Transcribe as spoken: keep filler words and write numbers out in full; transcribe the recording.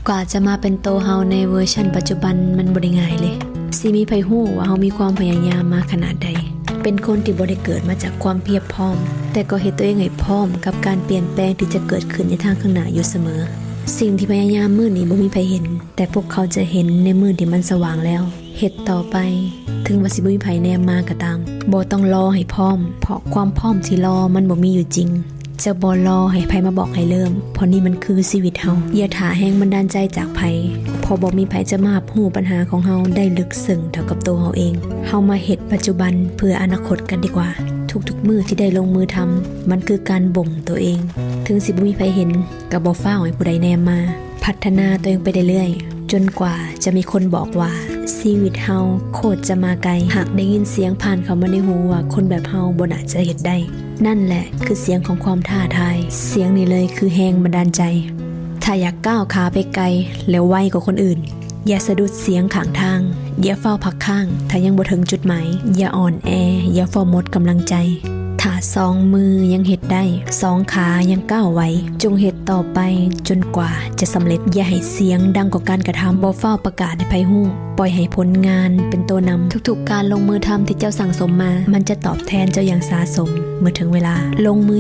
กว่าจะมาเป็นโตเฮาในเวอร์ชันปัจจุบันมันบ่ได้ง่ายเลย สิมีไผฮู้ว่าเฮามีความพยายามมาขนาดใด เป็นคนที่บ่ได้เกิดมาจากความเพียบพร้อม แต่ก็เฮ็ดตัวเองให้พร้อมกับการเปลี่ยนแปลงที่จะเกิดขึ้นในทางข้างหน้าอยู่เสมอ สิ่งที่พยายามมื้อนี้บ่มีไผเห็น แต่พวกเขาจะเห็นในมื้อที่มันสว่างแล้ว เฮ็ดต่อไป ถึงว่าสิบ่มีไผแนมมาก็ตาม บ่ต้องรอให้พร้อม เพราะความพร้อมที่รอมันบ่มีอยู่จริง จะบ่รอให้ไผมาบอกให้เริ่ม เพราะนี่มันคือชีวิตเฮา อย่าถ่าแรงบันดาลใจจากไผ เพราะบ่มีไผจะมารับรู้ปัญหาของเฮาได้ลึกซึ้งเท่ากับตัวเฮาเอง เฮามาเฮ็ดปัจจุบันเพื่ออนาคตกันดีกว่า ทุกๆมื้อที่ได้ลงมือทำ มันคือการบ่มตัวเอง ถึงสิบ่มีไผเห็น ก็บ่ฟ้าวให้ผู้ใดแนมมา พัฒนาตัวเองไปเรื่อยๆ จนกว่าจะมีคนบอกว่า ชีวิตเฮาโคตรจะมาไกล หากได้ยินเสียงผ่านเข้ามาในหูว่าคนแบบเฮาบ่น่าจะเฮ็ดได้ นั่นแหละคือเสียงของความท้าทาย เสียงนี้เลยคือแรงบันดาลใจ ถ้าอยากก้าวขาไปไกล แล้วไวกว่าคนอื่น อย่าสะดุดเสียงข้างทาง อย่าฟ้าวพักค้าง ถ้ายังบ่ถึงจุดหมาย อย่าอ่อนแอ อย่าฟ้าวหมดกำลังใจ ถ้าสองมือยังเฮ็ดได้ สองขายังก้าวไหว จงเฮ็ดต่อไปจนกว่าจะสำเร็จ อย่าให้เสียงดังกว่าการกระทำ บ่ฟ้าวประกาศให้ไผฮู้ ปล่อยให้ผลงานเป็นตัวนำ ทุกๆการลงมือทำที่เจ้าสั่งสมมา มันจะตอบแทนเจ้าอย่างสาสม เมื่อถึงเวลา ลงมือ